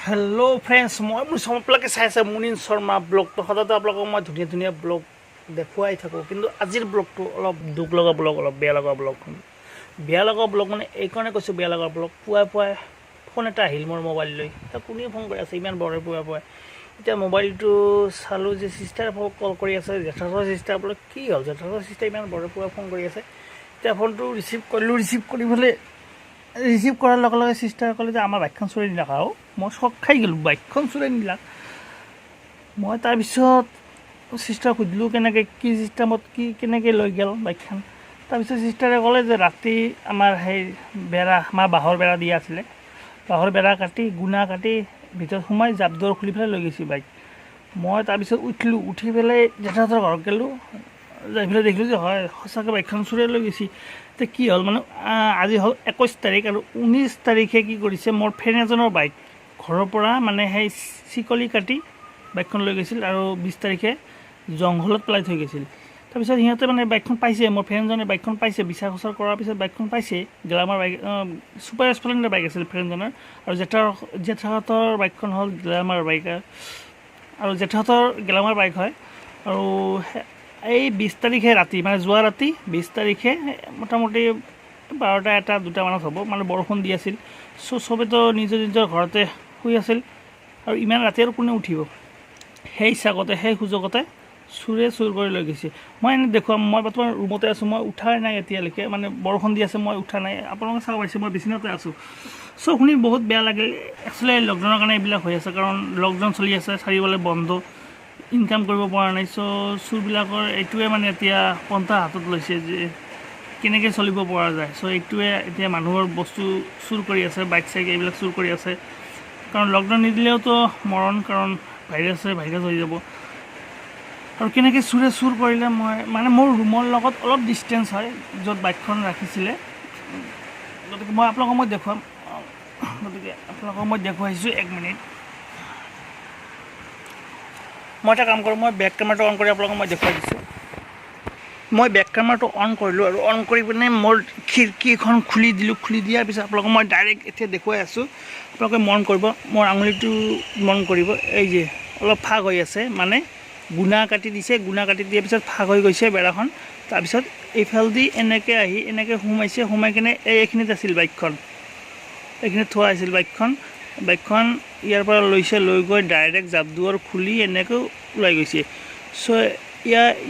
Hello' friends, মই মোৰ চববিলাকে চাই আছে মুনিন শৰ্মা ব্লগটো। সদায়তো আপোনালোকক মই ধুনীয়া ধুনীয়া ব্লগ দেখুৱাই থাকোঁ, কিন্তু আজিৰ ব্লগটো অলপ দুখ লগা ব্লগ, অলপ বেয়া লগা ব্লগ। বেয়া লগা ব্লগ মানে এইকাৰণে কৈছোঁ বেয়া লগা ব্লগ, পুৱাই পুৱাই ফোন এটা আহিল মোৰ মোবাইললৈ। এতিয়া কোনে ফোন কৰি আছে ইমান বৰে পুৱাই পুৱাই? এতিয়া মোবাইলটো চালোঁ যে চিষ্টাৰে কল কৰি আছে, জেঠাছৰ চিষ্টাৰ। বোলে কি হ'ল, জেঠাছৰ চিষ্টাৰ ইমান বৰে পুৱাই ফোন কৰি আছে? এতিয়া ফোনটো ৰিচিভ কৰিলোঁ। ৰিচিভ কৰি পেলাই, ৰিচিভ কৰাৰ লগে লগে চিষ্টাৰে ক'লে যে আমাৰ বাইকখন চুৰাই নিলাক। আৰু মই চক খাই গ'লোঁ, বাইকখন চুৰাই নিলাক। মই তাৰপিছত চিষ্টাৰক সুধিলোঁ, কেনেকৈ, কি চিষ্টেমত, কি কেনেকৈ লৈ গ'ল বাইকখন? তাৰপিছত চিষ্টাৰে ক'লে যে ৰাতি আমাৰ সেই বেৰা, আমাৰ বাঁহৰ বেৰা দিয়া আছিলে, বাঁহৰ বেৰা কাটি, গুণা কাটি ভিতৰত সোমাই জাপ দুৱাৰ খুলি পেলাই লৈ গৈছে বাইক। মই তাৰপিছত উঠিলোঁ, উঠি পেলাই জেঠাহঁতৰ ঘৰত গ'লোঁ। যাই পেলাই দেখিলোঁ যে হয়, সঁচাকৈ বাইকখন চুৰাই লৈ গৈছে। এতিয়া কি হ'ল মানে, আজি হ'ল 21 তাৰিখ আৰু 19 তাৰিখে কি কৰিছে, মোৰ ফ্ৰেণ্ড এজনৰ বাইক ঘৰৰ পৰা মানে সেই চিকলি কাটি বাইকখন লৈ গৈছিল আৰু 20 তাৰিখে জংঘলত পেলাই থৈ গৈছিল। তাৰপিছত সিহঁতে মানে বাইকখন পাইছে, মোৰ ফ্ৰেণ্ডজনে বাইকখন পাইছে। বিচাৰ খোচাৰ কৰাৰ পিছত বাইকখন পাইছে। Glamour bike, super Splendor bike আছিল ফ্ৰেণ্ডজনৰ। আৰু জেঠাহঁতৰ বাইকখন হ'ল গ্লেমাৰ বাইক আৰু জেঠাহঁতৰ গ্লেমাৰ বাইক হয়। আৰু এই 20 তাৰিখে ৰাতি, মানে যোৱা ৰাতি 20 তাৰিখে মোটামুটি 12টা 1টা 2টা মানত হ'ব, মানে বৰষুণ দি আছিল। চ' চবেতো নিজৰ নিজৰ ঘৰতে শুই আছিল আৰু ইমান ৰাতি আৰু কোনে উঠিব? সেই চাগতে, সেই সুযোগতে চোৰে চুৰ কৰি লৈ গৈছে। মই এনে দেখুৱাম, মই বৰ্তমান ৰুমতে আছোঁ, মই উঠাই নাই এতিয়ালৈকে। মানে বৰষুণ দি আছে, মই উঠা নাই। আপোনালোকে চাব পাৰিছে, মই বিচনাতে আছোঁ। চ' শুনি বহুত বেয়া লাগিল। একচুৱেলি লকডাউনৰ কাৰণে এইবিলাক হৈ আছে, কাৰণ লকডাউন চলি আছে, চাৰিওফালে বন্ধ, ইনকাম কৰিব পৰা নাই। চ' চোৰবিলাকৰ এইটোৱে মানে এতিয়া পন্থা হাতত লৈছে যে কেনেকৈ চলিব পৰা যায়। চ' এইটোৱে এতিয়া মানুহৰ বস্তু চুৰ কৰি আছে, বাইক চাইক এইবিলাক চুৰ কৰি আছে। কাৰণ লকডাউন নিদিলেওতো মৰণ, কাৰণ ভাইৰাছে ভাইৰাছ হৈ যাব। আৰু কেনেকৈ চোৰে চুৰ কৰিলে, মই মানে মোৰ ৰুমৰ লগত অলপ ডিষ্টেঞ্চ হয় য'ত বাইকখন ৰাখিছিলে। গতিকে মই আপোনালোকক মই দেখুৱাম। গতিকে আপোনালোকক মই দেখুৱাইছোঁ, এক মিনিট। মই এটা কাম কৰোঁ, মই বেক কেমেৰাটো অন কৰি আপোনালোকক মই দেখুৱাই দিছোঁ। মই বেক কেমেৰাটো অন কৰিলোঁ আৰু অন কৰি পিনে মোৰ খিৰিকীখন খুলি দিলোঁ। খুলি দিয়াৰ পিছত আপোনালোকক মই ডাইৰেক্ট এতিয়া দেখুৱাই আছোঁ। আপোনালোকে মন কৰিব, মোৰ আঙুলিটো মন কৰিব। এই যে অলপ ফাঁক হৈ আছে, মানে গুণা কাটি দিছে। গুণা কাটি দিয়াৰ পিছত ফাঁক হৈ গৈছে বেৰাখন। তাৰপিছত এইফালেদি এনেকৈ আহি এনেকৈ সোমাইছে। সোমাই কিনে এইখিনিত আছিল বাইকখন, এইখিনিত থোৱা আছিল বাইকখন। বাইকখন ইয়াৰ পৰা লৈছে, লৈ গৈ ডাইৰেক্ট জাপ দুৱাৰ খুলি এনেকৈ ওলাই গৈছে। চ'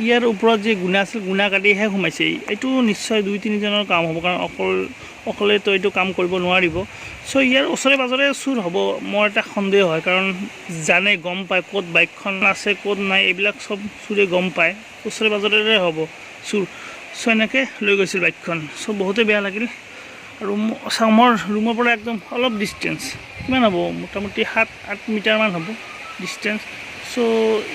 ইয়াৰ ওপৰত যি গুণা আছিল, গুণা কাটিহে সোমাইছে। এইটো নিশ্চয় দুই তিনিজনৰ কাম হ'ব, কাৰণ অকলেতো এইটো কাম কৰিব নোৱাৰিব। চ' ইয়াৰ ওচৰে পাঁজৰে চুৰ হ'ব মোৰ এটা সন্দেহ হয়, কাৰণ জানে, গম পায় ক'ত বাইকখন আছে, ক'ত নাই, এইবিলাক চব চোৰে গম পায়। ওচৰে পাঁজৰেৰে হ'ব চুৰ। চ' এনেকৈ লৈ গৈছিল বাইকখন। চ' বহুতেই বেয়া লাগিল। আৰু চাওঁ, মোৰ ৰুমৰ পৰা একদম অলপ ডিষ্টেঞ্চ কিমান হ'ব, মোটামুটি 7-8 মিটাৰমান হ'ব ডিষ্টেঞ্চ। চ'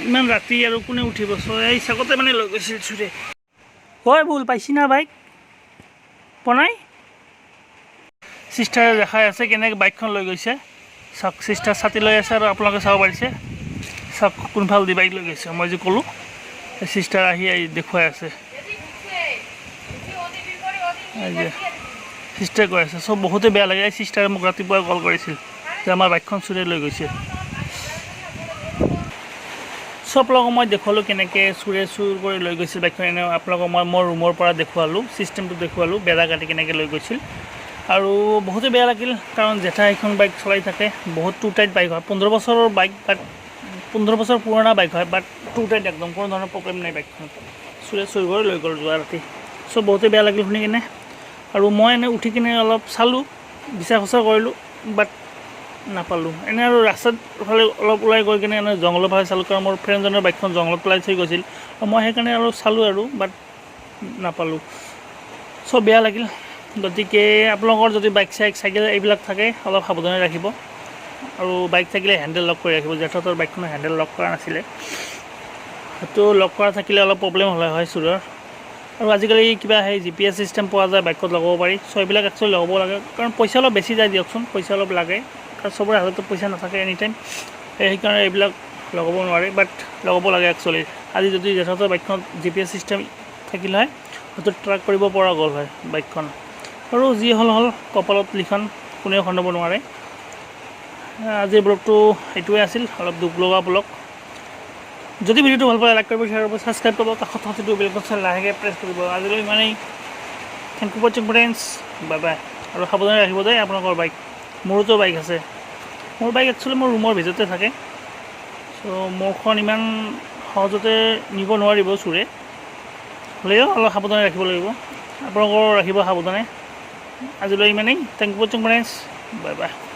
ইমান ৰাতি আৰু কোনে উঠিব? চ' এই চাগতে মানে লৈ গৈছিল চোৰে। হয়, ভুল পাইছি না বাইক বনাই চিষ্টাৰে দেখাই আছে কেনেকৈ বাইকখন লৈ গৈছে। চাওক, চিষ্টাৰ ছাতি লৈ আছে আৰু আপোনালোকে চাব পাৰিছে। চাওক, কোনফাল দি বাইক লৈ গৈছে। মই যে ক'লোঁ, চিষ্টাৰ আহি আহি দেখুৱাই আছে। এই যে চিষ্টাৰ কৈ আছে। চব বহুতে বেয়া লাগে। এই চিষ্টাৰে মোক ৰাতিপুৱাই কল কৰিছিল যে আমাৰ বাইকখন চোৰে লৈ গৈছে। চব আপোনালোকক মই দেখুৱালোঁ কেনেকৈ চোৰে চুৰ কৰি লৈ গৈছিল বাইকখন। এনে আপোনালোকক মই মোৰ ৰুমৰ পৰা দেখুৱালোঁ, ছিষ্টেমটো দেখুৱালোঁ, বেৰা কাটি কেনেকৈ লৈ গৈছিল। আৰু বহুতে বেয়া লাগিল, কাৰণ জেঠা সেইখন বাইক চলাই থাকে। বহুত টু টাইট বাইক হয়, 15 বছৰৰ বাইক, বাট 15 বছৰ পুৰণা বাইক হয়, বাট টু টাইট একদম, কোনো ধৰণৰ প্ৰব্লেম নাই। বাইকখন চোৰে চুৰ কৰি লৈ গ'ল যোৱা ৰাতি। চ' বহুতে বেয়া লাগিল শুনি কিনে। আৰু মই এনে উঠি কিনে অলপ চালোঁ, বিচাৰ খোচাৰ কৰিলোঁ, বাট নাপালোঁ। এনে আৰু ৰাস্তাত ফালে অলপ ওলাই গৈ কিনে এনে জংঘলৰ ফালে চালোঁ, কাৰণ মোৰ ফ্ৰেণ্ডজনৰ বাইকখন জংঘলত পেলাই থৈ গৈছিল আৰু মই সেইকাৰণে অলপ চালোঁ আৰু, বাট নাপালোঁ। চ' বেয়া লাগিল। গতিকে আপোনালোকৰ যদি বাইক চাইক, চাইকেল এইবিলাক থাকে, অলপ সাৱধানে ৰাখিব আৰু বাইক থাকিলে হেণ্ডেল লক কৰি ৰাখিব। জেঠাহঁতৰ বাইকখনৰ হেণ্ডেল লক কৰা নাছিলে, সেইটো লক কৰা থাকিলে অলপ প্ৰব্লেম হ'লে হয় চোৰৰ। আৰু আজিকালি কিবা সেই জিপিএছ চিষ্টেম পোৱা যায়, বাইকত লগাব পাৰি। চ' এইবিলাক একচুৱেলি লগাব লাগে, কাৰণ পইচা অলপ বেছি যায় দিয়কচোন, পইচা অলপ লাগে, কাৰণ চবৰে হাততো পইচা নাথাকে এনি টাইম, সেইকাৰণে এইবিলাক লগাব নোৱাৰে, বাট লগাব লাগে একচুৱেলি। আজি যদি জেঠাহঁতৰ বাইকখনত জিপিএছ চিষ্টেম থাকিলে হয়, হয়তো ট্ৰেক কৰিব পৰা গ'ল হয় বাইকখন। আৰু যি হ'ল হ'ল, কপালত লিখন কোনেও খণ্ডাব নোৱাৰে। আজিৰ ব্লগটো এইটোৱে আছিল, অলপ দুখ লগা ব্লগ। যদি ভিডিঅ'টো ভাল পালে, লাইক কৰিব, শ্বেয়াৰ কৰিব, ছাবস্ক্ৰাইব কৰিব, কাষত থকা বেল বাটন লাহেকৈ প্ৰেছ কৰিব। আজিলৈ ইমানেই। Thank you for watching, friends. Bye bye. আৰু সাৱধানে ৰাখিব দেই আপোনালোকৰ বাইক। মোৰোতো বাইক আছে। মোৰ বাইক একচুৱেলি মোৰ ৰুমৰ ভিতৰতে থাকে। চ' মোৰখন ইমান সহজতে নিব নোৱাৰিব চোৰে। হ'লেও অলপ সাৱধানে ৰাখিব লাগিব। আপোনালোকৰো ৰাখিব সাৱধানে। আজিলৈ ইমানেই। Thank you for watching, friends. Bye bye.